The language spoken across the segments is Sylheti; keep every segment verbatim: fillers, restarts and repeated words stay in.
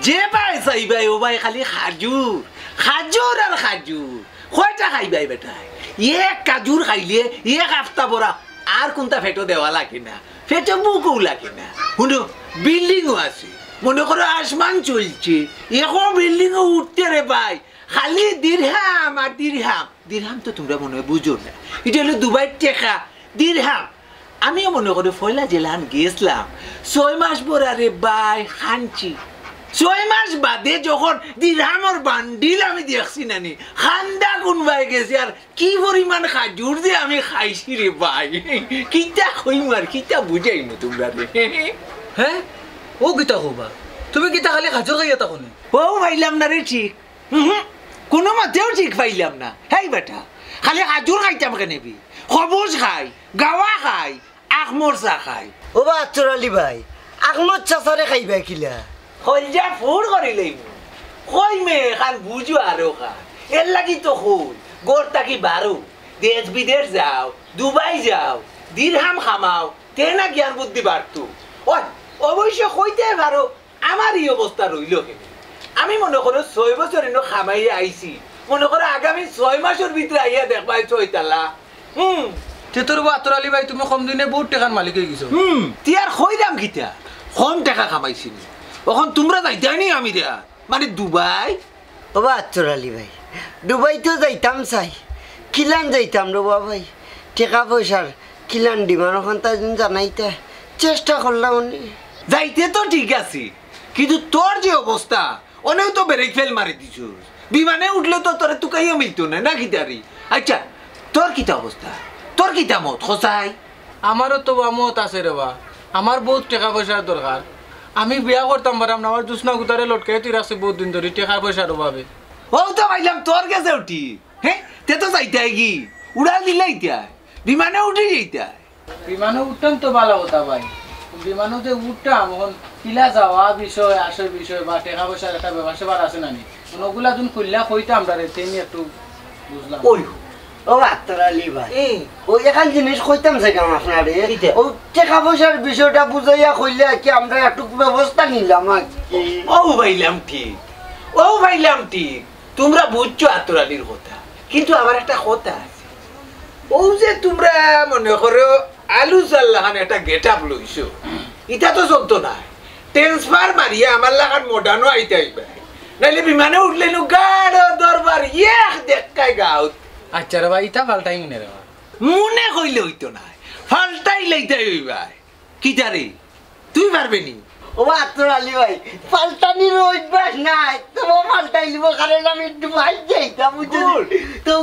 যে বায় চাইবায়, ও বায় খালি খাজুর, খাজুর আর খাজুর। কয়টা খাইবায় বেটায়? এক খাজুর খাইলে এক হাপ্তা ভরা আর কুনতা পেটো দেওয়া লাগে না, পেটো ভুকও লাগে না। হুনো, বিল্ডিংও আছে, মনে করো আসমান চলছে, এখন বিল্ডিংও উঠতে রে বায়, খালি দিরহাম আর দিরহাম। দিরহাম তো তুমরা মনে অয় বুঝো না, ইটা অইলো দুবাইর টেকা, দিরহাম। আমিও মনে করি পয়লা যেলান গেছলাম, ছয় মাস ভরা রে বায় খানছি। ছয় মাস বাদে যখন দিরহামর বান্ডিল আমি দেখছি নানি, খান্দা কুনবায় গেছে, আর কি পরিমাণ খাজুর যে আমি খাইছি রে বায়, কিতা কইমু আর কিতা বুঝাইমু তুমরারে। হে, অউ কিতা কও বা? তুমি কিতা খালি খাজুর খাইয়া থাকো নি? অউ পাইলাম না রে ঠিক। হুম, কুনু মতেউ ঠিক পাইলাম না। হেই বেটা, খালি খাজুর খাইতাম কেনে বি? খবুজ খাই, গাওয়া খাই, আখমরচা খাই। ও বা আতর আলী ভাই, আখমরচা ছাড়া খাইবায় কিলা? কইলজা ফুড় করি লইমু। কইমে খান বুঝো আরো খান। এরলাগি তো কই, ঘর থাকি বারো, দেশ বিদেশ যাও, দুবাই যাও, দিরহাম কামাও, তে না জ্ঞান বুদ্ধি বাড়তো। ওই, অবশ্য কইতে পারো, আমার ই অবস্থা রইলো কেনে? আমি মনে করো ছয় বছর ইনো কামাইয়া আইছি, মনে করো আগামী ছয় মাসর ভিতরে আইয়া দেখবায় ছয় তালা। হুম। তে তো রে বা আতর আলী ভাই, তুমি কম দিনে বউত টেকার মালিক অইগেছো। হুম, তে আর কইরাম কিতা? কম টেকা কামাইছি নি। অখন তুমরা যাইতায় নি আমিরাত, মানে দুবাই? ও বা আতর আলী ভাই, দুবাই তো যাইতাম চাই, কিলান যাইতাম রে বা ভাই, টেকা পয়সার কিলান demand অখান তাইন জানাইতা, চেষ্টা করলাম অনে। যাইতে তো ঠিক আছে, কিন্তু তোর যে অবস্থা, অনেও তো ব্রেক ফেল মারি দিছস। বিমানে উঠলে তো তোরে তুকাইয়া মিলতো না, না কিতা রে? আচ্ছা, তোর কিতা অবস্থা? তোর কিতা মত, কছাই? আমারও তো বা মত আছে রে বা, আমার বউত টেকা পয়সার দরকার। আমি বিয়া করতাম পাররাম না, আমার জুসনা গুতারে লটকাই তুই রাখছি বউত দিন ধরি টেকা পয়সার অভাবে। অউ তো পাইলাম তোর গেছে উঠি। হে, তে তো যাইতায় গি, উড়াল দিলাইতায়, বিমানে উঠি যাইতায়। বিমানে উঠতাম তো ভালা কথা ভাই, বিমানে যে উঠতাম, অখন কিলা যাওয়া বিষয়, আসে বিষয় বা টেকা পয়সার একটা ব্যাপার স্যাপার আছে না নি? অখন অগুলা যুদি খুলিয়া কইতা আমরারে, তে নি একটু বুঝলাম। ওই, ও আতর আলী ভাই, এই। ওই একখান জিনিস কইতাম চাইলাম আপনারে। কিতা? অউ টেকা পয়সার বিষয়টা বুঝাইয়া কইলে আর কি আমরা একটু ব্যবস্থা নিলাম আর কি। অউ পাইলাম ঠিক, অউ পাইলাম ঠিক। তুমরা বুঝছো আতর আলীর কথা, কিন্তু আমার একটা কথা আছে। অউ যে তুমরা মনে করো আলু চাল লাখান একটা getup লইছো, ইটা তো চলতো নায়। Transfer মারিয়া আমার লাখান modern-ও আইতা অইবায়, নাইলে বিমানে উঠলে নু গাড়ো দরবার এক দেখাই গাউত। আচ্ছা রে বা, ইটা পাল্টাইমু নে রে বা। মনে কইলে অইতো নায়, পাল্টাইলাইতায় অইবায়। কিতা রে, তুই পারবে নি? ও বা আতর আলী ভাই, পাল্টানির অভ্যাস নাই, তো পাল্টাইলিব, কারণ আমি দুবাই যাইতাম, বুঝলি? Good। তো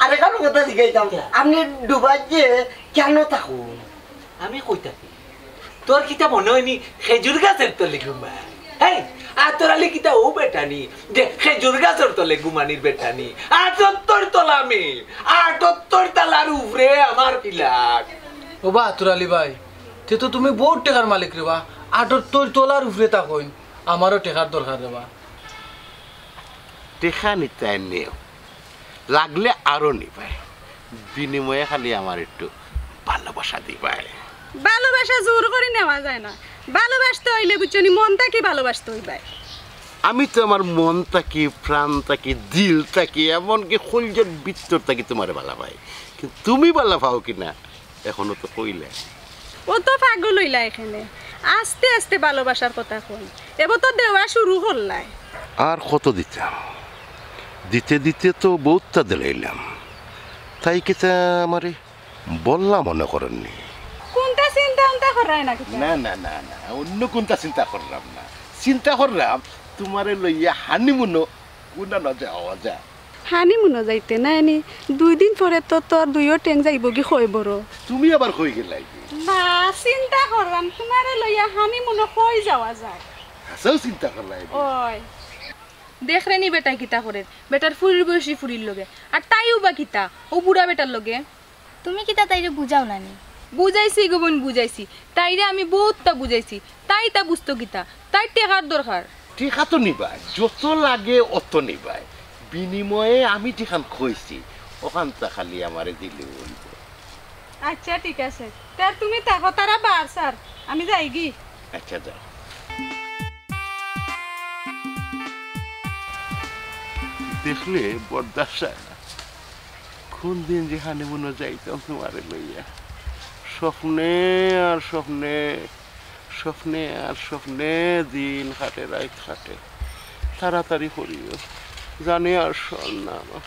আরেকখান কথা জিগাইতাম, কিতা? আপনি দুবাই যে কেনে থাকইন? আমি কই থাকি? তোর কিতা মনে অয়নি খেজুর গাছর তলে ঘুমাই? হেই, আতর আলী কিতা অউ বেটা নি যে খেজুর গাছর তলে ঘুমানির বেটা নি? আটাত্তর তলা আমি, আটাত্তর তালার উপরে আমার flat। ও বা আতর আলী ভাই, তে তো তুমি বউত টেকার মালিক রে বা, আটাত্তর তলার উপরে থাকইন, আমারও টেকার দরকার রে বা। টেকা নিতায় নেও, লাগলে আরো নিবায়, বিনিময়ে খালি আমার একটু ভালোবাসা দিবায়। ভালোবাসা জোর করি নেওয়া যায় না, ভালোবাসতে অইলে বুঝছো নি, মন থাকি ভালোবাসতে অইবায়। আমি তো আমার মন থাকি, প্রাণ থাকি, দিল থাকি, এমনকি কলিজার ভিতর থাকি তুমারে ভালা পাই, কিন্তু তুমি ভালা পাও কিনা এখনো তো কইলায়। ও তো পাগল অইলা এখানে, আস্তে আস্তে ভালোবাসার কথা কই, এবার তো দেওয়া শুরু করলায়। আর কত দিতাম? দিতে দিতে তো বউততা দিলাইলাম। তাই কিতা আমারে বললা মনে করইন নি? কুনতা চিন্তা উন্তা কররায় না কিতা? না, না, না, না, অন্য কুনতা চিন্তা কররাম না। চিন্তা কররাম তুমারে লইয়া হানিমুনো কুনানো যাওয়া যায়। হানিমুনো যাইতে নায় নি, দুই দিন পরে তো তোর দুইও টেং যাইবোগি কয়বরো। তুমি আবার কই গেলায় গি? না, চিন্তা কররাম তুমারে লইয়া হানিমুনো কই যাওয়া যায়। হাছাউ চিন্তা করলায় গি? ওই। দেখরে নি বেটায় কিতা করের, বেটার ফুরির বয়সী ফুরির লগে, আর তাইও বা কিতা, অউ বুড়া বেটার লগে। তুমি কিতা তাইরে বুঝাও না নি? বুঝাইছি গো বইন, বুঝাইছি। তাইরে আমি বউততা বুঝাইছি। তাই তা বুঝতো কিতা? তাইর টেকার দরকার। টেকা তো নিবায়, যত লাগে অত নিবায়। বিনিময়ে আমি যেখান কইছি, অখানতা খালি আমারে দিলে অইবো। আচ্ছা, ঠিক আছে। তে তুমি থাকো, তারা বার স্যার, আমি যাইগি। আচ্ছা, যাও। দেখলে বরদাস্ত অয় না। কোন দিন যে হানিমুনো যাইতাম তুমারে লইয়া। স্বপ্নে আর স্বপ্নে, স্বপ্নে আর স্বপ্নে দিন কাটে, রাইত কাটে। তাড়াতাড়ি করিও, জানে আর সর না আমার।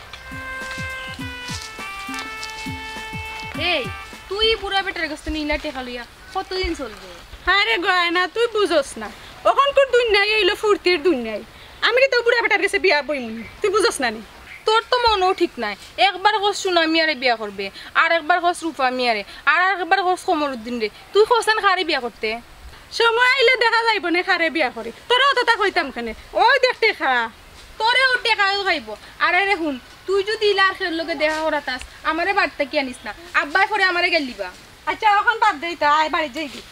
এই, তুই বুড়া বেটার গেছ থনে ইলা টেকা লইয়া কতদিন চলবো? হায় রে গয়না, তুই বুঝস না। অখনকুর দুনিয়াই অইলো ফুর্তির দুনিয়াই। আমি কিতা বুড়া বেটার গেছে বিয়া বইমুনি, তুই বুঝস না নি? তোর তো মনও ঠিক নাই। একবার কস সুনা মিয়ারে বিয়া করবে, আর একবার কস রূপা মিয়ারে, আর একবার কস কমরুদ্দিনরে। তুই কছাইন কারে বিয়া করতে? সময় আইলে দেখা যাইবো নে কারে বিয়া করি। তোরে অততা কইতাম কেনে? ওই দেখ টেকা। তোরে ও টেকাও খাইবো। আরে রে হুন, তুই যুদি ইলা আর কেউর লগে দেখা করাত আস, আমারে বাড়ি থাকি আনিস না। আব্বায় পরে আমারে গাইল দিবা। আচ্ছা, অখন বাদ দে ইতা, আয় বাড়িত যাইগি।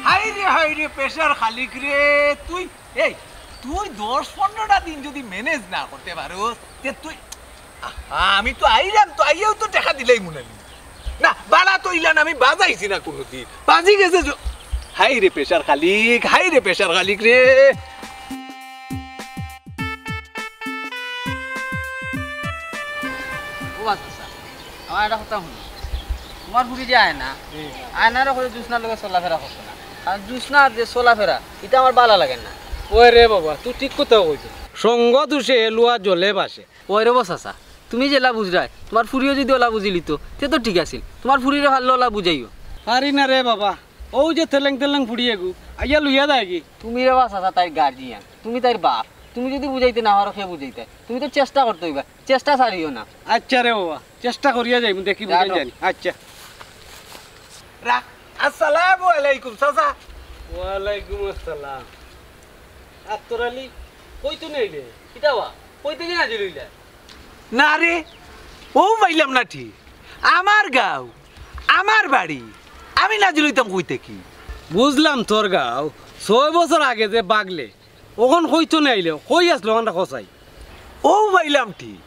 হায় রে, হায় রে, প্রেশার খালিক রে, তুই, এই, তুই দশ পনেরোটা দিন যুদি ম্যানেজ না করতে পারোস, তে তুই, আহা, আমি তো আইলাম, তো আইয়াও তো টেকা দিলাইমু না। না, বালা তো ইলান আমি বাজাইছি না কুনুদিন। বাজি গেছে জ-, হায় রে প্রেশার খালিক, হায় রে প্রেশার খালিক রে। ও আচ্ছা, আমার একটা কথা হুনো। তুমার ফুরি যে আয়না, আয়নারে কইও জুসনার লগে চলাফেরা করতো না। কারণ জুসনার যে চলাফেরা, ইটা আমার বালা লাগে না। ওই রে বাবা, তুই ঠিক কথা কইছস। সঙ্গ দোষে লুয়া জলে ভাসে। ওই রে বা চাচা, তুমি যেলা বুঝরায়, তুমার ফুরিও যুদি অলা বুঝিলিতো, তে তো ঠিক আছিল। তুমার ফুরিরে পারলে অলা বুঝাইও। পারি না রে বাবা, অউ যে তেলেং তেলেং ফুড়ি এগু, আইয়া লইয়া যায়গি। তুমি রে বা চাচা তাইর গার্জিয়ান, তুমি তাইর বাপ, তুমি যুদি বুঝাইতে না পারো, কে বুঝাইতায়? তুমি তো চেষ্টা করতে অইবা, চেষ্টা ছাড়িও না। আচ্ছা রে বাবা, চেষ্টা করিয়া যাইমু, দেখি বুঝাই জানি। আচ্ছা। রা-, আসসালামু আলাইকুম চাচা। ওয়ালাইকুম আসসালাম। আতর আলী, কই থনে আইলে? কিতা বা? কই থাকি নাজিল অইলা? না রে, অউ পাইলাম না ঠিক। আমার গাঁও, আমার বাড়ি, আমি নাজিল অইতাম কই থাকি? বুঝলাম তোর গাঁও, ছয় বছর আগে যে বাগলে, অখন কই থনে আইলে, কই আছলো, অখানটা কছাই। অউ পাইলাম ঠিক,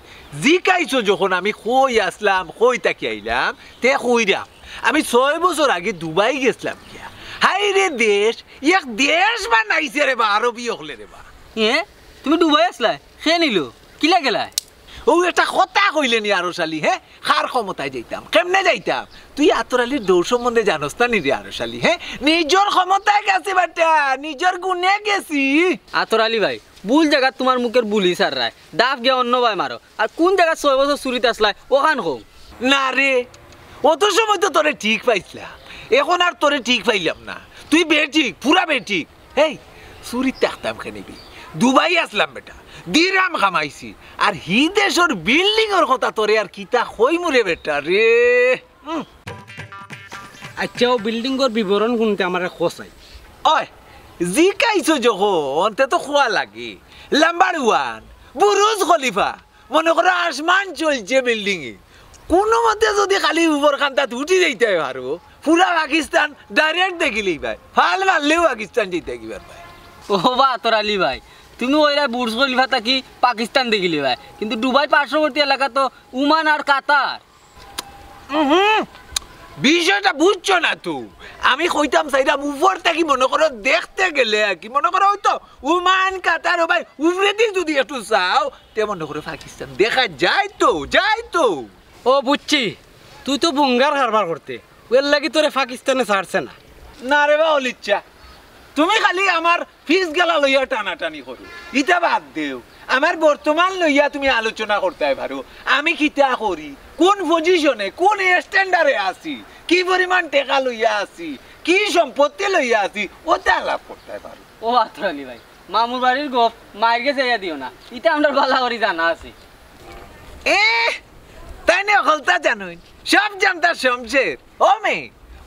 জিকাইছো যখন আমি কই আছলাম, কই থাকি আইলাম, তে কইরাম, আমি ছয় বছর আগে দুবাই গেছলাম গিয়া। হায় রে দেশ, এক দেশ বানাইছে রে বা, আরবি অকলে রে বা। এ, তুমি দুবাই আছলায়? কে নিলো? কিলা গেলায়? অউ একটা কথা কইলে নি আরশ আলী, হে? কার ক্ষমতায় যাইতাম? কেমনে যাইতাম? তুই আতর আলীর দৌড় সম্বন্ধে জানোস না নি রে আরশ আলী, হে? নিজর ক্ষমতায় গেছি বেটা, নিজর গুণে গেছি। আতর আলী ভাই, ভুল জাগাত তুমার মুখর বুলি ছাড়রায়, দাফ গিয়া অন্যবায় মারো। আর কুন জাগাত ছয় বছর চুরিত আছলায়, অখান কও। না রে, অত সময় তো তোরে ঠিক পাইছলাম, অখন আর তোরে ঠিক পাইলাম না। তুই বেঠিক, পুরা বেঠিক। হেই, চুরিত থাকতাম কেনে বে? দুবাই আছলাম বেটা, দিরাম কামাইছি। আর হি দেশর বিল্ডিংর কথা তোরে আর কিতা কইমু রে বেটা রে। উম। আচ্ছা, অউ বিল্ডিংর বিবরণ কুনতা আমারে কছাই। ওই, জিকাইছো যখন, তে তো কওয়া লাগে। নাম্বার ওয়ান, বুরুজ খলিফা। মনো করো আসমান চলছে বিল্ডিংয়ে। কুনুমতে যুদি খালি উপর খান্তাত উঠি যাইতায় পারো, পুরা পাকিস্তান ডাইরেক্ট দেখিলিবায়। ফাল মারলেও পাকিস্তান যাইতায় পারবায়। ও বা আতর আলী ভাই, তুমি কইরায় বুরুজ খলিফা থাকি পাকিস্তান দেখিলিবায়, কিন্তু দুবাইর পার্শ্ববর্তী এলাকা তো ওমান আর কাতার। উহুম, বিষয়টা বুঝছো না তো। আমি কইতাম চাইরাম উপর থাকি মনো করো দেখতে গেলে আর কি, মনো করো অউ তো ওমান, কাতার, ও ভাই, উপরেদি যুদি একটু চাও, তে মনো করো পাকিস্তান দেখা যাইতো, যাইতো। ও বুঝছি, তুই তো বুঙ্গার কারবার করতে, এরলাগি তোরে পাকিস্তানে ছাড়ছে না। না রে বা অলিচ্ছা, তুমি খালি আমার ফিস গালা লইয়া টানাটানি করো, ইতা বাদ দেও। আমার বর্তমান লইয়া তুমি আলোচনা করতায় পারো, আমি কিতা করি, কুন পজিশনে, কুন স্ট্যান্ডার্ডে আছি, কি পরিমাণ টেকা লইয়া আছি, কি সম্পত্তি লইয়া আছি, অতা আলাপ করতায় পারো। ও আতর আলী ভাই, মামুর বাড়ির গফ মাইর গেছে ইয়া দিও না, ইতা আমরার বালা করি জানা আছে। এ, তাইন অকলতা জানইন, সব জানতার শমশের। ও মেয়ে,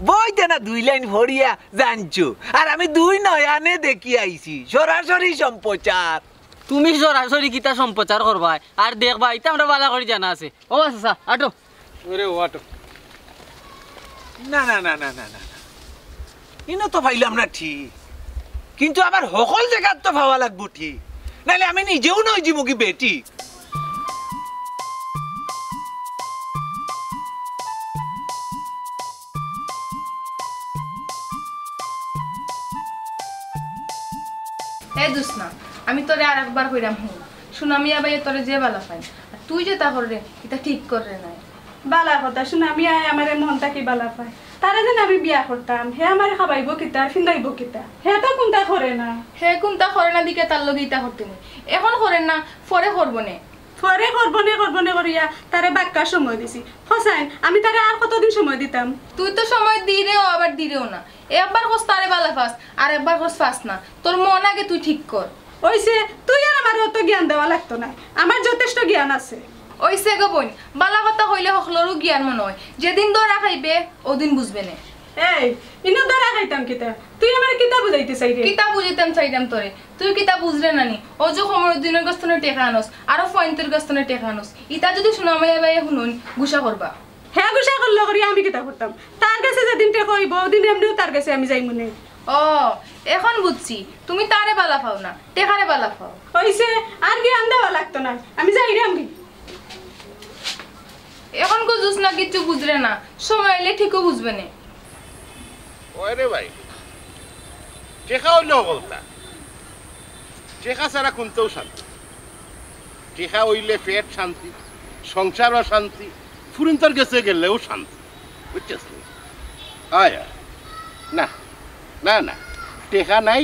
বইতে না দুই লাইন পড়িয়া জানছো, আর আমি দুই নয়নে দেখি আইছি, সরাসরি সম্প্রচার। তুমি সরাসরি কিতা সম্প্রচার করবায় আর দেখবায়, ইতা আমরার বালা করি জানা আছে। ও আচ্ছা, আটো। ওরে ও আটো। না, না, না, না, না, না, না। ইনো তো পাইলাম না ঠিক, কিন্তু আমার হকল জাগাত তো পাওয়া লাগবো ঠিক, নাইলে আমি নিজেও নই যিমুগি বেঠিক। এ জোসনা, আমি তোরে আর একবার কইরাম হুন, সুনামিয়া ভাইয়ে তোরে যে বালা পাইন, আর তুই যেতা কররে, ইতা ঠিক কররে নায়। বালা কথা, সুনামিয়ায় আমারে মন থাকি বালা পায়। তারে যেন আমি বিয়া করতাম, হে আমারে খাবাইবো কিতা, ফিন্দাইবো কিতা? হে তো কুন্তা করে না। হে কুন্তা করে না দিকে তার লগে ইতা করতে নি। এখন করের না, পরে করবো নে। পরে করবো নে, করবো নে করিয়া তারে বাক্কা সময় দিছি। হোসাইন, আমি তারে আর কতদিন সময় দিতাম? তুই তো সময় দিরেও আবার দিরেও না। একবার কস তারে বালা পাস, আর একবার কস পাস না। তোর মন আগে তুই ঠিক কর। অইছে, তুই আর আমারে অত জ্ঞান দেওয়া লাগতো নায়, আমার যথেষ্ট জ্ঞান আছে। অইছে গো বইন, বালা কথা কইলে হকলরউ জ্ঞান মনো অয়, যেদিন ধরা খাইবে, অউদিন বুঝবে নে। এই, ইনো ধরা খাইতাম কিতা? তুই আমারে কিতা বুঝাইতে চাইরে? কিতা বুঝাইতাম চাইরাম তোরে? তুই কিতা বুঝরে না নি? অউ যে কমরুদ্দিনর গেছ থনে টেকা আনস, আরো ফয়েন্তর গেছ থনে টেকা আনস, ইতা যুদি সুনামিয়া ভাইয়ে হুনইন, গুসা করবা। হে গুসা করলো করি আমি কিতা করতাম? তার গেছে যেদিন টেকা অইবো, অউদিন এমনেউ তার গেছে আমি যাইমু নে। ও, এখন বুঝছি, তুমি তারে বালা পাও না, টেকারে বালা পাও। অইছে, আর জ্ঞান দেওয়া লাগতো নায়, আমি যাইরাম গি। এখন গো জোসনা কিচ্ছু বুঝরে না, সময় আইলে ঠিকউ বুঝবে নে। ওরে ভাই, টেকা অইলে হকলতা। টেকা ছাড়া কুন্তাউ শান্তি। টেকা অইলে পেট শান্তি, সংসারও শান্তি, ফুরিন্তর গেছে গেলেও শান্তি। বুঝছস নি? আয়, আয়। না, না, না। টেকা নাই,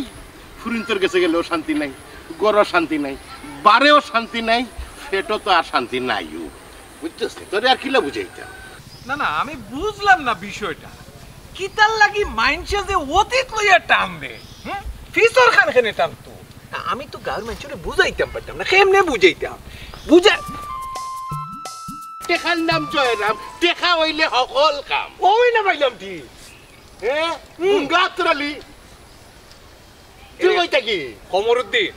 ফুরিন্তর গেছে গেলেও শান্তি নাই, ঘরও শান্তি নাই, বারেও শান্তি নাই, পেটো তো আর শান্তি নাইউ। বুঝছস নি? তোরে আর কিলা বুঝাইতাম? না, না, আমি বুঝলাম না বিষয়টা। কিতার লাগি মাইনষে যে অতীত লইয়া টান দে, হুম? ফিছর খান কেনে টানতো? না, আমি তো গাঁওর মাইনষরে বুঝাইতাম পারতাম না, কেমনে বুঝাইতাম? বুঝা- টেকার নাম জয়রাম, টেকা অইলে হকল কাম। অউ না পাইলাম ঠিক। হে? হুম। গুঙ্গা আতর আলী। তুই এ, কইতা কি? কমরুদ্দিন,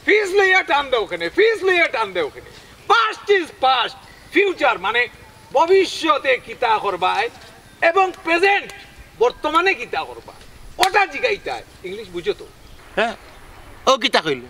ফিছ লইয়া টান দেও কেনে, ফিছ লইয়া টান দেও কেনে। Past is past, future মানে ভবিষ্যতে কিতা করবায় এবং present বর্তমানে কিতা করবায়, ওটা জিগাইতায়। ইংলিশ বুঝো তো? হ্যাঁ, ও কিতা কইলো?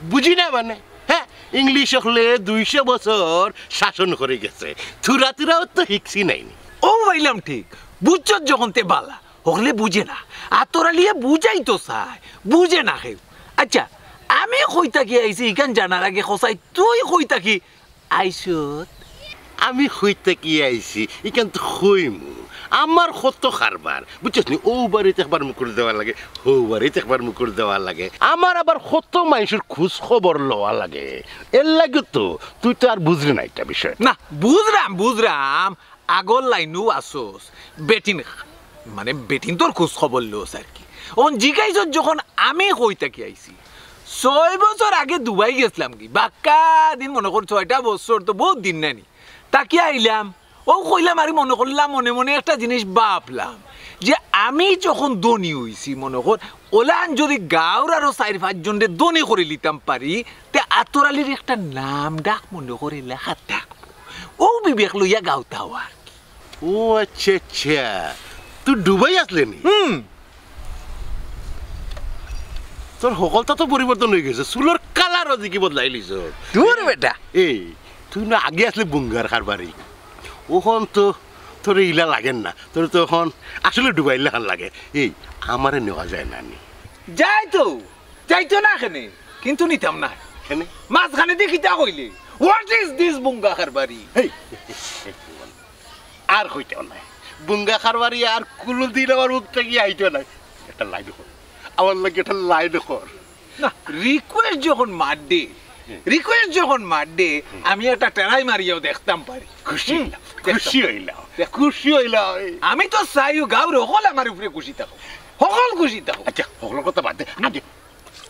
বুঝি না মানে? হ্যাঁ, ইংলিশ অকলে দুইশো বছর শাসন করি গেছে, থুরা থুরাও তো হিকছি নাইনি। ও পাইলাম ঠিক, বুঝছত যখন তে বালা, হকলে বুঝে না। আতর আলিয়ে বুঝাইতো চায়, বুঝে না কেউ। আচ্ছা, আমি কই থাকি আইছি ইখান জানার আগে কছাইন তুই কই থাকি আইছত? আমি কই থাকি আইছি ইখান তো কইমু। আমার কত কারবার, বুঝছস নি? অউ বাড়িত একবার মুকুর দেওয়া লাগে, হউ বাড়িত একবার মুকুর দেওয়া লাগে। আমার আবার কত মাইনষর খুজ খবর লওয়া লাগে। এরলাগি তো তুই তো আর বুঝরে না ইটা বিষয়। না, বুঝরাম, বুঝরাম। আগর লাইনও আছস, বেটিন, মানে বেটিনতর খুজ খবর লস আর কি। অখন জিগাইছত যখন আমি কই থাকি আইছি, ছয় বছর আগে দুবাই গেছলাম গি, বাক্কা দিন মনো কর, ছয়টা বছর তো বউত দিন নানি, থাকি আইলাম। অউ কইলাম আর মনো করলাম, মনে মনে একটা জিনিস ভাবলাম যে আমি যখন ধনী অইছি, মনো কর, অলান যুদি গাঁওর আরো চাইর পাঁচ জনরে ধনী করিলিতাম পারি, তে আতর আলির একটা নাম ডাক মনো কর এলাকাত থাকবো। অউ বিবেক লইয়া গাঁওত আওয়া আর কি। ও আচ্ছা, আচ্ছা, তুই দুবাই আছলে নি? হুম। তোর হকলতা তো পরিবর্তন অই গেছে, চুলর কালারও দেখি বদলাইলিছস। দূর বেটা। এই, তুই না আগে আছলে বুঙ্গার কারবারি, অখন তো তোরে ইলা লাগের না, তোরে তো অখন আসলে দুবাইর লাখান লাগে। এই, আমারে নেওয়া যায় না নি? যাইতো, যাইতো না কেনে, কিন্তু নিতাম না। কেনে? মাঝখানেদি কিতা কইলে, what is this বুঙ্গা কারবারি? এই, আর কইতাম নায়। বুঙ্গা কারবারি আর কুনুদিন আমার মুখ থাকি আইতো নায়। একটা লাইন কর। আমার লাগি একটা লাইন কর। না, request যখন মারডে, request যখন মারডে, আমি একটা try মারিয়াও দেখতাম পারি। খুশি হুম, অইলাম, দেখতাম। খুশি অইলাম, খুশি অইলাম। আমি তো চাইও গাঁওর হকল আমার উপরে খুশি থাকো, হকল খুশি থাকো। আচ্ছা, হকলর কথা বাদ দে, আগে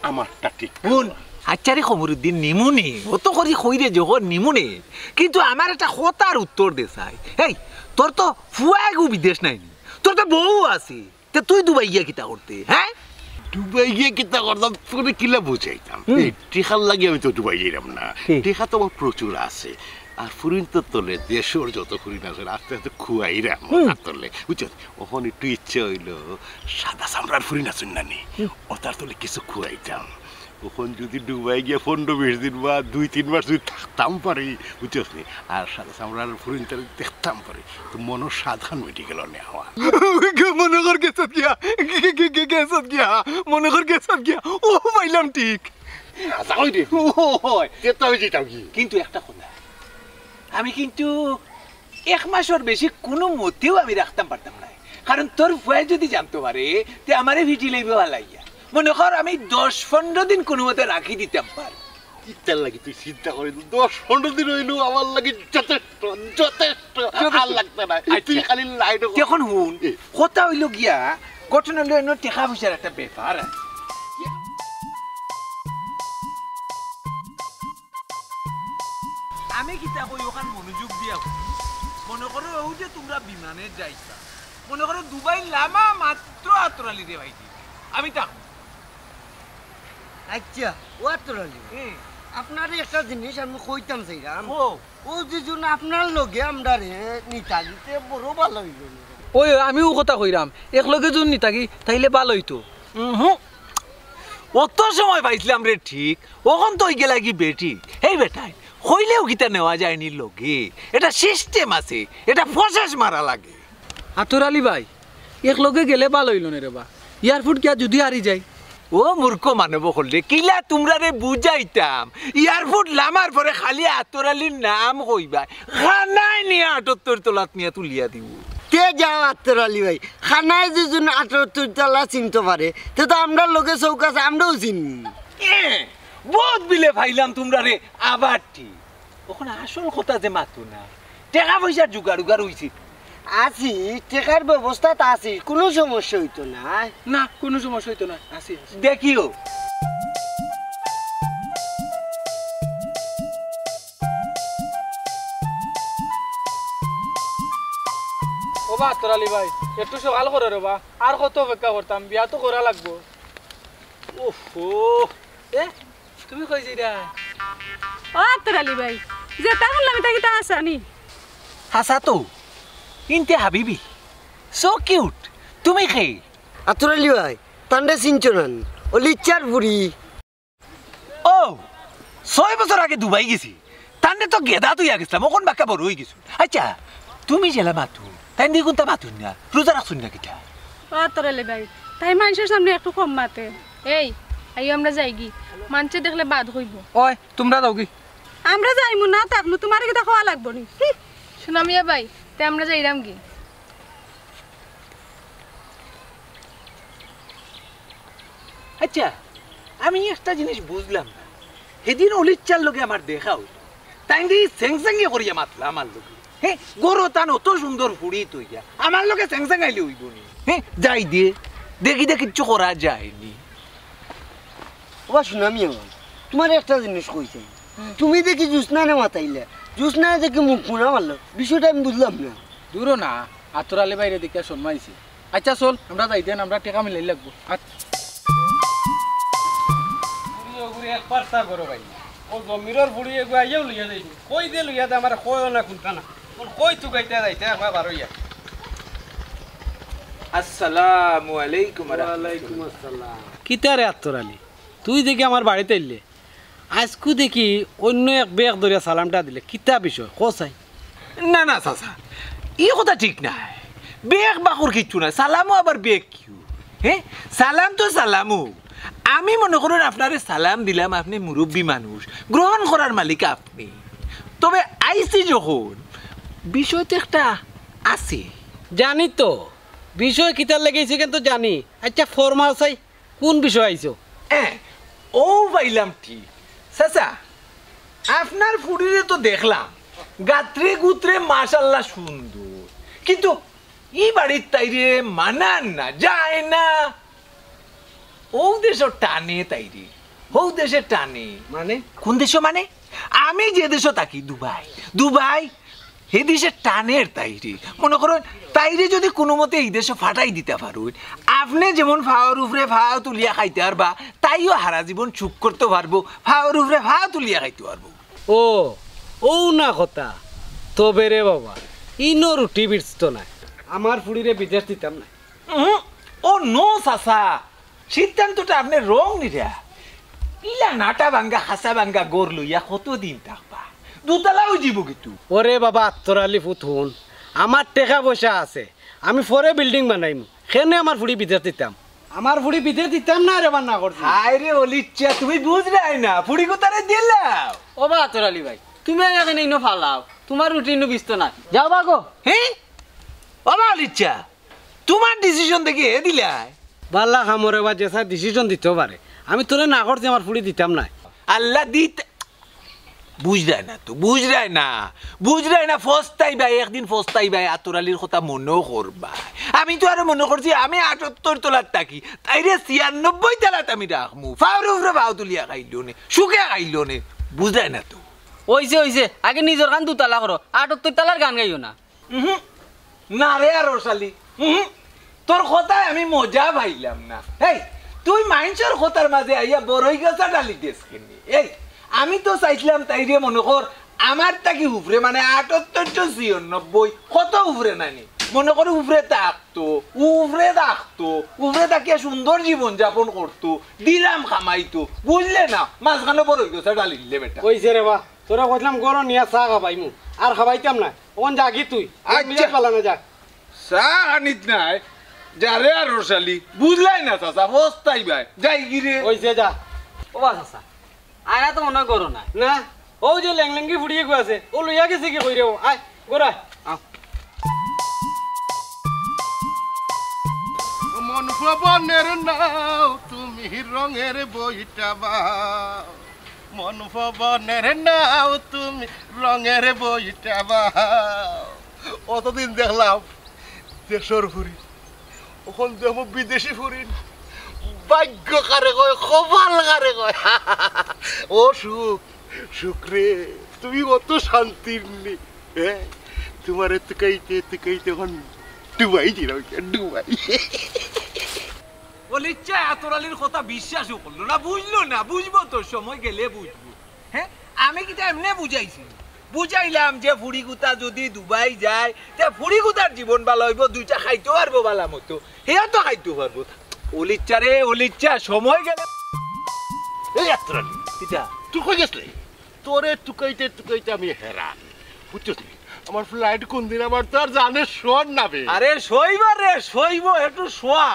আমারটা ঠিক কর। হুন, আচ্ছা রে কমরুদ্দিন, নিমুনে, অত করি কইরে যখন নিমুনে, কিন্তু আমার একটা কথার উত্তর দে চাই। এই, তোর তো ফুয়াগু বিদেশ নাইনি, তোর তো বউ আছে, তে তুই দুবাই গিয়া কিতা করতে, হ্যাঁ? দুবাই গিয়া কিতা করতাম, তোরে কিলা বুঝাইতাম? হুম। এই টেকার লাগি আমি তো দুবাই যাইরাম না। হুম। টেকা তো আমার প্রচুর আছে। আর ফুরিন্তর তলে দেশর যত ফুরিন আছে, আস্তে আস্তে খুয়াইরাম হুম। তার তলে। বুঝছস? অখন একটু ইচ্ছা অইলো, সাদা চামড়ার ফুরিন আছইন না নি? হুম। অতার তলে কিছু খুয়াইতাম। অখন যুদি দুবাই গিয়া পনরো বিশ দিন বা দুই তিন মাস যুদি থাকতাম পারি, বুঝছস নি? আর সাদা চামড়ার ফুরিনতারে দেখতাম পারি, তো মনর সাধখান মিটি গেলো নে আমার। মনো কর গেছত গিয়া, গে-, গে-, গে-, গেছত গিয়া, মনো কর গেছত গিয়া। ও ভাই, দিলাম ঠিক। আচ্ছা, ওই রে। ওই। তে তো আমি যেতাম কি? কিন্তু একটা কথা, আমি কিন্তু এক মাসর বেশি কুনু মতেউ আমি রাখতাম পারতাম নায়। কারণ তোর ফুয়ায় যুদি জানতো পারে, তে আমারে ফিটি লাইবো হালাইয়া। মনো কর, আমি দশ পনরো দিন কুনু মতে রাখি দিতাম পার। ইতার লাগি তুই চিন্তা করিস না। দশ পনরো দিন অইলো আমার লাগি যথেষ্ট, যথেষ্ট। আর লাগতো নায়। আচ্ছা। তুই খালি লাইনো কর। এখন হুন, এ। কথা অইলো গিয়া, ঘটনা অইলো এনো টেকা পয়সার একটা ব্যাপার আছে। আমি কিতা কই অখান মনোযোগ দিয়া হুনো। মনো করো অউ যে তুমরা বিমানে যাইতা, মনো করো দুবাই লামা মাত্র আতর আলীরে পাইছি, আমি থাকমু। আচ্ছা, ও আতর আলী, হুম। আপনারে একটা জিনিস আমি কইতাম চাইরাম। ও। ও যে জন আপনার লগে আমরারে নিতা গিতে বড় ভালা অইলো নি। ওই, ওই, আমিও কথা কইরাম, একলগে জন নিতা গি, তাইলে ভালা অইতো। উহু। অত সময় পাইছিলাম রে ঠিক, অখন তো অইগেলা গি বেঠিক। হেই বেটাইন, কইলেও কিতা নেওয়া যায়নি লগে? এটা system আছে, এটা process মারা লাগে। আতর আলী ভাই, একলগে গেলে ভালা অইলো নে রে বা। Airport গিয়া যুদি হারি যাই? ও মূর্খ মানব অকল রে, কিলা তুমরারে বুঝাইতাম? Airport লামার পরে খালি আতর আলীর নাম কইবা, খানায় নিয়া আটাত্তর তলাত নিয়া তুলিয়া দিমু। তে যাও আতর আলী ভাই, খানায় যে জন আটাত্তর তলা চিনতো পারে, তে তো আমরার লগে চউখ আছে, আমরাও চিনি। এ, বউত বিলে পাইলাম তুমরারে, আবার ঠিক। অখন আসল কথা যে মাতো না, টেকা পয়সার জুগাড় উগাড় অইছে? আছি, টেকার ব্যবস্থাত আছি, কুনু সমস্যা অইতো নায়। না, কুনু সমস্যা অইতো নায়, আছি, আছি। দেখিও। ও বা আতর আলী ভাই, একটু সকাল করো রে বা, আর কত অপেক্ষা করতাম, বিয়া তো করা লাগবো। ওহো, এ, তুমি কই যাইরা? ও আতর আলী ভাই, যেতা বললাম ইতা কিতা হাছা নি? হাছা তো, ইনতে হাবিবি, so cute। তুমি কে? আতর আলী ভাই, তানরে চিনছো না নি? অলিচ্ছার ফুড়ি। ও, ছয় বছর আগে দুবাই গেছি, তানরে তো গেদা থইয়া গেছলাম, অখন বাক্কা বড় অইগেছইন। আচ্ছা, তুমি যেলা মাতো, তাইন দি কুন্তা মাতইন না, রোজা রাখছইন না কিতা? ও আতর আলী ভাই, তাই মানষর সামনে একটু কম মাতে। এই, আইও আমরা যাইগি, মানষে দেখলে বাদ কইবো। ওই, তুমরা যাওগি। আমরা যাইমু না থাকমু, তুমারে কিতা কওয়া লাগবো নি? হুঁ। সুনামিয়া ভাই, তে আমরা যাইরাম গি। আচ্ছা, আমি একটা জিনিস বুঝলাম না। হেদিন অলিচ্ছার লগে আমার দেখা অইলো, তাইন দি ছেংছেঙি করিয়া মাতলা আমার লগে। হে, ঘরো তান অত সুন্দর ফুড়ি থইয়া আমার লগে ছেংছেঙাইলে অইবো নি? হে, যাই দে, দেখি দে কিচ্ছু করা যায়নি। ও বা সুনামিয়া ভাই, তুমারে একটা জিনিস কইছি। হুম। তুমি দেখি জুসনারে মাতাইলা, জুসনায় দেখি মুখ ফুরা মারলো, বিষয়টা আমি বুঝলাম না। দুরো না, আতর আলী ভাইরে দেখিয়া শরমাইছে। আচ্ছা চল, আমরা যাই দেন, আমরা টেকা মিলাই লাগবো। আচ্ছা। ফুড়ি ওগুরে এক পার্তা করো ভাই। ও জমিরর ফুড়ি এগু আইয়াও লইয়া যাইবো। কই দে লইয়া দে, আমার কইও না কুন্তা না। কোন কই তুকাইতে যাইতে একবার বারইয়া। আসসালামু আলাইকুম ওয়া রাহমাতুল্লাহ। ওয়ালাইকুম আসসালাম। কিতা রে আতর আলী? তুই দেখি আমার বাড়িত আইলে, আইজকু দেখি অইন্য এক বেক ধরিয়া সালামটা দিলে, কিতা বিষয়? ক চাই। না, না, চাচা, ই কথা ঠিক নায়। বেক বাকর কিচ্ছু নায়, সালামও আবার বেক কিউ? হে, সালাম তো সালামও। আমি মনো করইন আপনারে সালাম দিলাম, আপনে মুরব্বি মানুষ, গ্রহণ করার মালিক আপনে। তবে আইছি যখন, বিষয় তো একটা আছে। জানি তো, বিষয় কিতার লাগি আইছি কিন্তু জানি। আচ্ছা, ফরমাও চাই। কুন বিষয় আইছো? এ, অউ পাইলাম ঠিক। চাচা, আপনার ফুড়িরে তো দেখলাম, গাত্রে গুত্রে মাশাআল্লাহ সুন্দর, কিন্তু ই বাড়িত তাইরে মানার না, যায় না। অউ দেশো টানে তাইরে, হউ দেশে টানে। মানে? কুন দেশো মানে? আমি যে দেশো থাকি, দুবাই, দুবাই, হে দেশে টানের তাইরে। মনো করইন, তাইরে যুদি কুনুমতে ই দেশো ফাটাই দিতা পারইন, আপনে যেমন ফাওর উপরে ফাও তুলিয়া খাইতা পারবা, তাইও হারা জীবন সুখ করতো পারবো, ফাওর উপরে ফাও তুলিয়া খাইতো পারবো। ও, অউ না কথা। তবে রে বাবা, ইনো রুটি বিছতো নায়। আমার ফুড়িরে বিদেশ দিতাম নায়। উহু, ও নো চাচা, সিদ্ধান্তটা আপনে wrong নিরা। ইলা নাটা ভাঙ্গা, খাসা ভাঙ্গা ঘর লইয়া কতদিন থাকবা? দুতলা অইযিবো কিন্তু। ওরে বাবা, আত্তর আলী ফুত হুন, আমার টেকা পয়সা আছে, আমি পরে building বানাইমু, কেনে আমার ফুড়ি বিদেশ দিতাম? আমার ফুড়ি বিদেশ দিতাম না রে, বান্না করছি। হায় রে অলিচ্ছা, তুমি বুঝরায় না, ফুড়ি কুতারে দিলাও। ও বা আতর আলী ভাই, তুমি আর এখানে ইনো ফালাও, তুমার রুটি ইনো বিস্ত না। যাও বা গো। হে? ও বা অলিচ্ছা, তুমার ডিসিশন দেখি হে দিলায়। বালা কামরে বা যেছা ডিসিশন দিতো পারে। আমি তোরে না করছি আমার ফুড়ি দিতাম না। আল্লাহ দিত বুঝরায় না তো, বুঝরায় না, বুঝরায় না, ফস্তাইবায়, একদিন ফস্তাইবায়, আতর আলীর কথা মনো করবায়। আমি তো আরো মনো করছি আমি আটাত্তর তলাত থাকি, তাইরে ছিয়ানব্বই তলাত আমি রাখমু, ফাওর উপরে ফাও তুলিয়া খাইলো নে, সুখে খাইলো নে, বুঝরায় না তো। অইছে, অইছে, আগে নিজর গান দুতালা করো, আটাত্তর তালার গান গাইও না। উহু। না রে আরশালি, উহু। তোর কথায় আমি মজা পাইলাম না। এই, তুই মাইনষর কথার মাঝে আইয়া বড়ই গাছা ডালি দেস কেনে? এই, আমি তো চাইছিলাম তাইরে মনো কর আমার থাকি উপরে, মানে আটাত্তর ছিয়ানব্বই, কত উপরে নানি? মনো কর উপরে থাকতো, উপরে থাকতো, উপরে থাকিয়া সুন্দর জীবন যাপন করতো, দিরাম কামাইতো, বুঝলে না? মাঝখানো বড়ই গাছা ডালি দিলে বেটা। অইছে রে বা, তোরে কইছিলাম গরম নিয়া চা খাবাইমু, আর খাবাইতাম না। অখন যাগি তুই। আচ্ছা। মিলাত পালা না, যা। চা আনিত নাই, যা রে আরশালি, বুঝলায় না চাচা, ফস্তাইবায়, যাইগি রে। অইছে, যা। ও বা চাচা, আয়া তো মনো করো না। না, অউ যে লেংলেঙ্গি ফুড়ি এগু আছে, অউ লইয়া গেছে কি কইরে, আয়, গড়া, আয়। মন পবনের নাও তুমি রঙের বইটা বাও, মন পবনের নাও তুমি রঙের বইটা বাও। অতদিন দেখলাম দেশর ফুড়ি, অখন দেখমু বিদেশি ফুড়ি। ভাগ্য কারে কয়, কপাল কারে কয়। ও সুখ, সুখ রে, তুমি অত শান্তির নি, হ্যাঁ? তুমারে তুকাইতে তুকাইতে অখন ডুবাই দিলাম, ডুবাই। অলিচ্ছা আতর আলীর কথা বিশ্বাসও করলো না, বুঝলো না, বুঝবো তো, সময় গেলে বুঝবো। হ্যাঁ, আমি কিতা এমনে বুঝাইছি? বুঝাইলাম যে ফুড়ি কুতা যদি দুবাই যায়, তে ফুড়ি কুতার জীবন বালা অইবো, দুইটা খাইতো পারবো বালা মতো, হেয়া তো খাইতো পারবো। অলিচ্ছা রে, অলিচ্ছা, সময় গেলে। এই আতর আলী, কিতা? তুই কই গেছলে? তোরে তুকাইতে তুকাইতে আমি হেরান, বুঝছস নি? আমার ফ্লাইট কোন দিন, আমার তো আর জানে শোন না বে। আরে শইবো রে, শইবো, একটু শোয়া,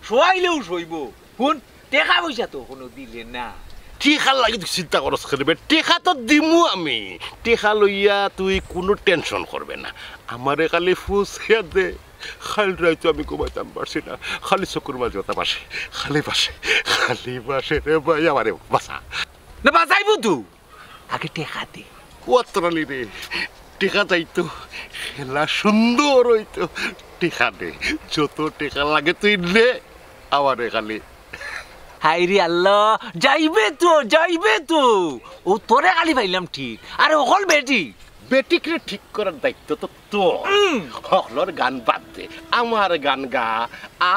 শোয়াইলেও শইবো। হুন, টেকা পয়সা তো অখনো দিলে না। টেকার লাগি তুই চিন্তা করস কেনে বে? টেকা তো দিমু আমি, টেকা লইয়া তুই কুনু টেনশন করবে না। আমারে খালি ফুসিয়া দে, খালি রাইতো আমি ঘুমাইতাম পারছি না, খালি চকুর মাঝে কথা ভাসে, খালি ভাসে, খালি ভাসে রে ভাই, আমারে বাঁচা। না বাঁচাইবো তো, আগে টেকা দে। ও আতর আলী রে, টেকা যাইতো, খেলা সুন্দর অইতো। টেকা দে, যত টেকা লাগে তুই নে, আমারে খালি। হায় রে আল্লাহ, যাইবে তো, যাইবে তো। ও তোরে খালি পাইলাম ঠিক, আরে অকল বেটি। বেটিকরে ঠিক করার দায়িত্ব তো তোর। হুম। হকলর গান বাদ দে, আমার গান গা।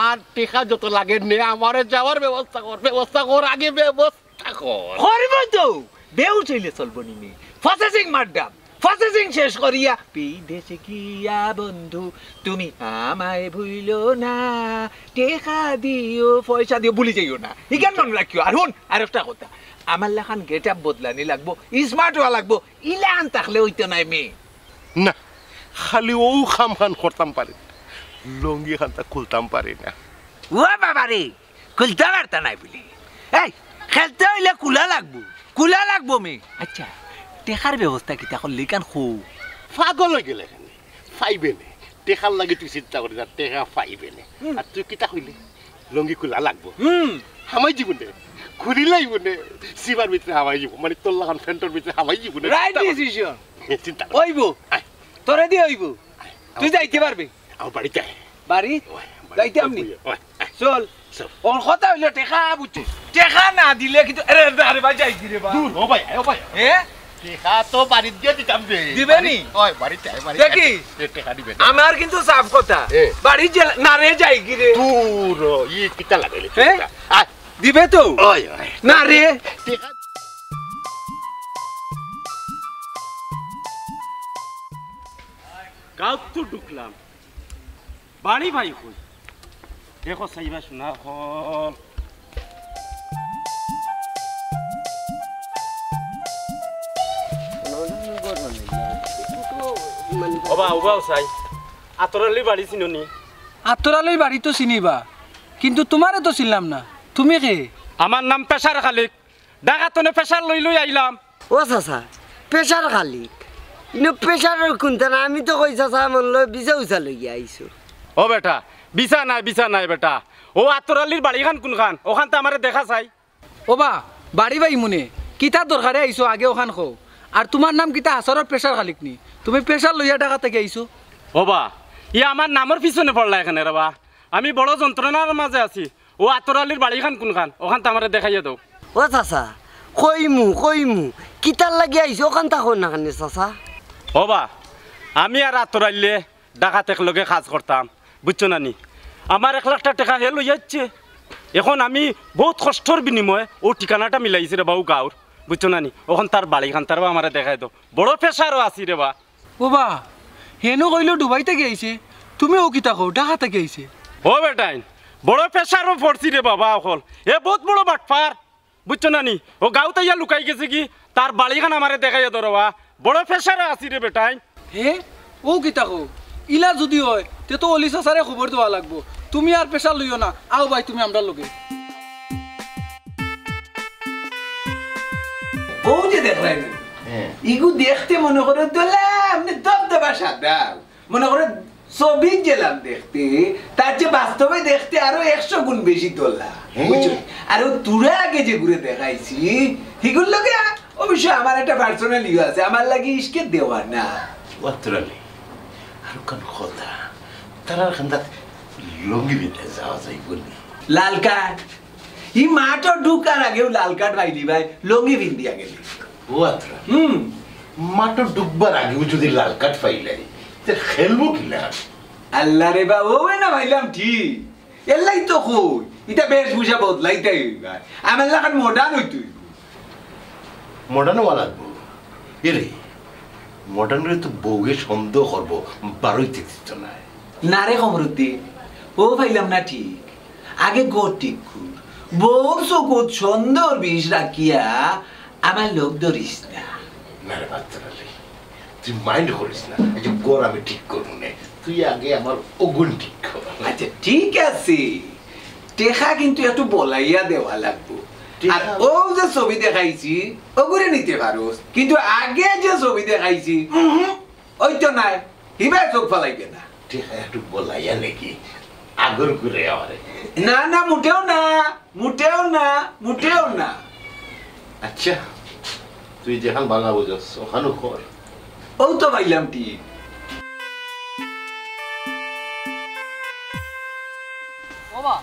আর টেকা যত লাগে নে, আমারে যাওয়ার ব্যবস্থা কর, ব্যবস্থা কর, আগে ব্যবস্থা কর। করবো তো, বেউস অইলে চলবো নি নে। প্রসেসিং মারডাম, প্রসেসিং শেষ করিয়া, বিদেশে গিয়া বন্ধু তুমি আমায় ভুইলো না, টেকা দিও, পয়সা দিও, ভুলি যাইও না। ইখান মনো রাখিও। আর হুন, আরেকটা কথা, আমার লাখান গেটআপ বদলানি লাগবো, স্মার্ট অওয়া লাগবো, ইলান থাকলে অইতো নায় মে। না, খালি অউ কামখান করতাম পারি না, লুঙ্গি খানতা খুলতাম পারি না। ও বাবা রে, খুলতা পারতা নায় বুলি। এই, খেলতে অইলে খুলা লাগবো, খুলা লাগবো মে। আচ্ছা, টেকার ব্যবস্থা কিতা করলে ইখান কও? পাগল অইগেলে কেনে, পাইবে নে। টেকার লাগি তুই চিন্তা করিস না, টেকা পাইবে নে। হুম। আর তুই কিতা কইলে? লুঙ্গি খুলা লাগবো। হুম। হামাই যিবো নে, খুলিলাইবো নে, সিবার ভিতরে হামাই যিবো, মানে তোর লাখান প্যান্টর ভিতরে হামাই যিবো নে। Right decision. চিন্তা কর। অইবো। আয়। তোরে দি অইবো। আয়, তুই আমার যাইতে পারবে। আমার বাড়িত আয়। বাড়ি? ওই, বাড়িত যাইতাম নি? ওই, ওই, আয়। চল। চল। অখন কথা অইলো টেকা, বুঝছস? টেকা না দিলে কিন্তু, আরে, আরে, আরে ভাই, যাইগি রে বা? দূর, ও ভাই, ও ভাই। এ? টেকা তো বাড়িত গিয়া দিতাম রে। দিবে নি? ওই, বাড়িত আয়, বাড়িত দেখি। আয়। এ, টেকা দিবে, টেকা। আমার কিন্তু সাফ কথা। এ। বাড়িত যে, না রে, যাইগি রে? দূর, ই কিতা লাগাইলে এ? টেকা? আয়। দিবে তো? ওই, ওই। না রে। টেকা। গাঁওত তো ঢুকলাম, বাড়ি ভাই কই? দেখো চাইবা শোনা হল। ওবা, ওবা চাই। আতর আলীর বাড়ি চিনো নি? আতর আলীর বাড়ি তো চিনি বা। কিন্তু তুমারে তো চিনলাম না, তুমি কে? আমার নাম পেশার খালিক, ঢাকা তনে পেশার লই লই আইলাম। ও চাচা, পেশার খালিক? ইনো পেশারর কুনটা না? আমি তো কই চাচা, মনো লয় ভিসা উসা লইয়া আইছো। ও বেটা, ভিসা নায়, ভিসা নায় বেটা। ও আতর আলীর বাড়িখান কুনখান? অখানতা আমারে দেখা চাই। ও বা, বাড়ি বাই মুনে, কিতা দরকারে আইছো আগে অখান কও। আর তুমার নাম কিতা হাছারর পেশার খালিক নি? তুমি পেশার লইয়া ঢাকা থাকি আইছো? ও বা, ই আমার নামর পিছনে পড়লা কেনে রে বা। আমি বড় যন্ত্রণার মাঝে আছি। ও আতর আলীর বাড়িখান কুনখান? অখানতা আমারে দেখাইয়া দেও। ও চাচা, কইমু, কইমু। কিতার লাগি আইছো? অখানতা কও না কেনে চাচা? ও বা, আমি আর আতর আলীয়ে ঢাকাত একলগে কাজ করতাম, বুঝছো না নি? আমার এক লাখটা টেকা হে লইয়া যাইছে। এখন আমি বউত কষ্টর বিনিময়ে অউ ঠিকানাটা মিলাইছি রে বা অউ গাউর, বুঝছো না নি? অখন তার বাড়িখান তার বা আমারে দেখাই দেও। বড় পেশারও আছি রে বা। ও বা, হেনো কইলো ডুবাই থাকি আইছে, তুমি অউ কিতা কও, ঢাকা থাকি আইছে? ও বেটাইন, বড় পেশারও পড়ছি রে বাবা অকল। এ বউত বড় বাটপার। বুঝছো না নি? অউ গাউত আইয়া লুকাই গেছে কি? তার বাড়িখান আমারে দেখাইয়া দেও রে বা। বড় পেশারে আছি রে বেটাইন। হে? অউ কিতা কও? ইলা যুদি অয়, তে তো অলি চাচারে খবর দেওয়া লাগবো। তুমি আর পেশার লইও না। আও ভাই, তুমি আমরার লগে। অউ যে দেখরায় নি? হ্যাঁ। ইগু দেখতে মনো করো দলা, এমনে দবদবা সাদা। মনো করো ছবিত যেলান দেখতে, তার যে বাস্তবে দেখতে আরো একশো গুণ বেশি দলা। হ্যাঁ। বুঝছো? আর অউ তুরা আগে যেগুরে দেখাইছি, হিগুর লগে আ-, অবশ্য আমার একটা personal ইয়ে আছে, আমার লাগি ইশকে দেওয়ানা। ও আতর আলী, আর কোন কথা? তারার কান্দাত লুঙ্গি পিন্দিয়া যাওয়া যাইবো নি? লাল কার্ড। ই মাঠো ঢুকার আগেউ লাল কার্ড পাইলি ভাই, লুঙ্গি পিন্দিয়া গেলি। ও আতর আলী। হুম। মাঠো ঢুকবার আগেউ যুদি লাল কার্ড পাইলাই, তে খেলবো কিলা? আল্লাহ রে বা, অউ না পাইলাম ঠিক। এরলাগি তো কই, ইতা বেশভূষা বদলাইতাই অইবো। আমার লাখান modern অইতে অইবো। Modern অওয়া লাগবো। এরে, modern অইলে তো বউয়ে সন্দেহ করবো, বারইতে দিতো নায়। না রে কমরুদ্দিন, অউ পাইলাম না ঠিক। আগে ঘর ঠিক কর। বউর চকুত সন্দেহর বিষ রাখিয়া আমার লোভ ধরিস না। না রে আতর আলী, তুই mind করিস না, এই যে ঘর আমি ঠিক করমু নে, তুই আগে আমার অগুন ঠিক কর। আচ্ছা, ঠিক আছে, টেকা কিন্তু একটু বলাইয়া দেওয়া লাগবো। টেকা? আর অউ যে ছবি দেখাইছি, অগুরে নিতে পারোস, কিন্তু আগে যে ছবি দেখাইছি, উহুম, অইতো নায়, হিবায় চোখ ফালাইবে না। টেকা একটু বলাইয়া নাকি আগর ঘুরে আমারে? না, না, মোটেও না, মোটেও না, মোটেও না। আচ্ছা, তুই যেখান ভালা বুঝস, অখানউ কর। অউ তো পাইলাম টিপ। ও বা,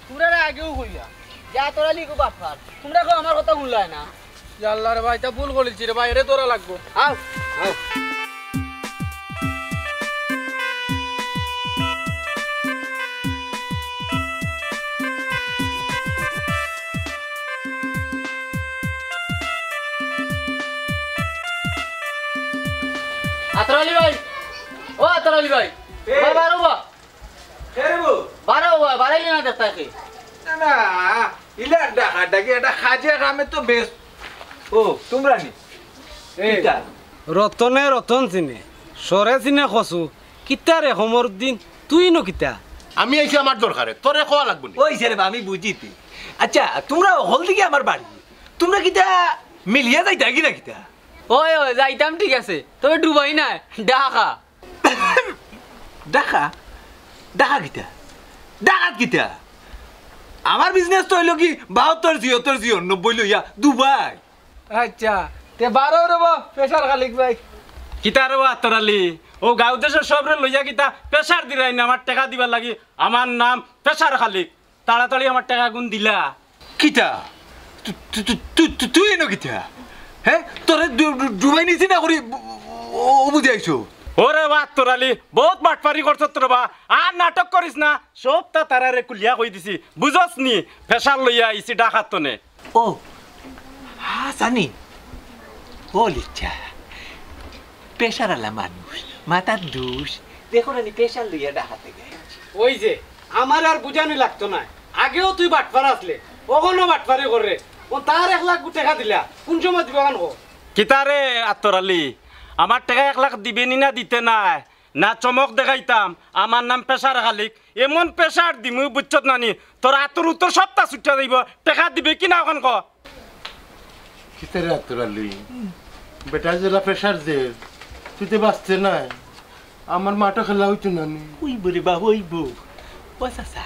তুমরারে আগেউ কইলাম, যে আতর আলী গু বাটপার। তুমরা কেউ আমার কথা হুনলায় না। ইয়া আল্লাহ রে ভাই, ইতা ভুল করিলিছি রে ভাই, এরে ধরা লাগবো। আও, আও। আতর আলী ভাই, ও আতর আলী ভাই, কে? বাবা, বারো বা। কে রে বউ? বারো বা, বারাইলে না দেখতা কে? না, না, ইলা ডাকাডাকি, একটা কাজে কামে তো ব্যস্ত। ও, তুমরা নি? এই, কিতা? রতনে রতন চিনে, সরে চিনে কচু, কিতা রে কমরুদ্দিন, তুই ইনো কিতা? আমি আইছি আমার দরকারে, তোরে কওয়া লাগবো নি? অইছে রে বা, আমি বুঝিতে। আচ্ছা, তুমরা অকল দিকে আমার বাড়ি, তুমরা কিতা মিলিয়া যাইতায় গি না কিতা? ওই, ওই, যাইতাম ঠিক আছে, তবে ডুবাই নায়, ঢাকা। ঢাকা? ঢাকা কিতা? ঢাকাত কিতা? আমার business তো অইলো কি বাহাত্তর, ছিয়াত্তর, ছিয়ানব্বই লইয়া দুবাই। আচ্ছা, তে বারো রে বা, পেশার খালিক ভাই। কিতা রে বা আতর আলী? অউ গাঁও দেশর সবরে লইয়া কিতা পেশার দিরায় নি আমার টেকা দিবার লাগি? আমার নাম পেশার খালিক। তাড়াতাড়ি আমার টেকাগুন দিলা। কিতা? তু-, তু-, তু-, তু-, তু-, তুই ইনো কিতা? হে? তোরে ডু-, ডু-, ডুবাই নিছি না করি ও, ও বুঝি আইছো? ওরে বা আতর আলী, বউত বাটপারি করছত রে বা। আর নাটক করিস না। সবতা তারারে খুলিয়া কই দিছি। বুঝস নি? পেশার লইয়া আইছি ঢাকাত তনে। ও, হ্যাঁ, জানি। ও লিচ্ছা। পেশার আলা মানুষ, মাথার দুষ। দেখো না নি, পেশার লইয়া ঢাকাত থাকি আইছি। ওই যে, আমারে আর বুঝানি লাগতো নায়। আগেও তুই বাটপার আছলে, অখনো বাটপারি কররে। ও তার এক লাখ টেকা দিলা, কুন সময় দিবা অখন কও? কিতা রে আতর আলী, আমার টেকা এক লাখ দিবে নি না দিতে নায়? না চমক দেখাইতাম, আমার নাম প্রেশার খালিক। এমন প্রেশার দিমু বুঝছত নানি, তোর আতর উতর সবটা ছুটিয়া যাইব। টেকা দিবে কি না অখন ক? কিতারে আতর আলী? বেটা যেলা প্রেশার দে, তুই তো বাঁচতে নাই। আমার মাঠে খেলা অইতো নানি। অইবো রে বা, অইবো। ও চাচা,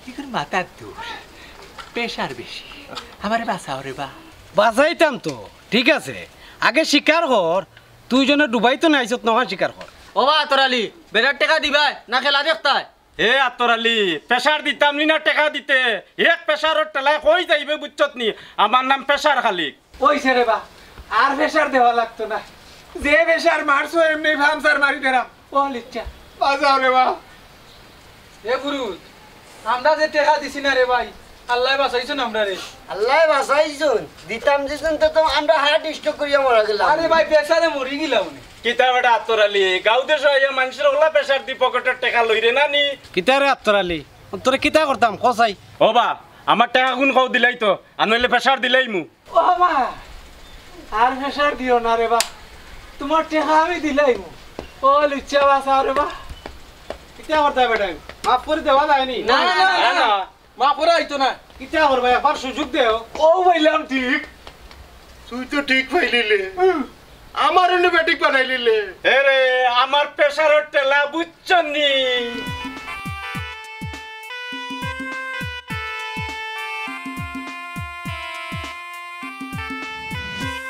ইগুর মাথার দূর, প্রেশার বেশি। আমারে বাঁচাও রে বা। বাঁচাইতাম তো, ঠিক আছে। আগে স্বীকার কর, তুই জনে ডুবাইতো না আইছত, নখান স্বীকার কর। ও বা আতর আলী, বেটার টেকা দিবায় না খেলা দেখতায়? এ আতর আলী, প্রেশার দিতাম নি না টেকা দিতে? এক প্রেশারর ঠেলায় কই যাইবে বুঝছত নি? আমার নাম প্রেশার খালিক। অইছে রে বা, আর প্রেশার দেওয়া লাগতো না। যে প্রেশার মারছো এমনি পাংচার মারি দেরাম। ও লিচ্ছা। বাঁচাও রে বা। এ গুরু, আমরা যে টেকা দিছি না রে ভাই, আল্লায় বাঁচাইছইন আমরারে। আল্লায় বাঁচাইছইন, দিতাম দিছইন তো, তো আমরা হার্ট স্ট্রোক করিয়া মারা গেলাম। আরে ভাই, প্রেশারে মরি গেলাম নে। কিতা বেটা আতর আলী, গাঁও দেশো আইয়া মানষর অলা প্রেশার দি পকেটর টেকা লইরে না নি? কিতা রে আতর আলী, তোরে কিতা করতাম, ক চাই? ও বা, আমার টেকা গুন কও দিলাইতো, আর নাইলে প্রেশার দিলাইমু। ও মা, আর প্রেশার দিও না রে বা, তুমার টেকা আমি দিলাইমু। ও লুচ্চা বাঁচাও রে বা। কিতা করতায় বেটাইন? মাফ করি দেওয়া যায়নি? না, না, না, না, না। না। মাফ করা অইতো না। কিতা করবা, একবার সুযোগ দেও। ও পাইলাম ঠিক। তুই তো ঠিক পাইলিলে। হুম। আমার অনো বেঠিক বানাইলিলে। এ রে, আমার প্রেশারর ঠেলা বুঝছনি?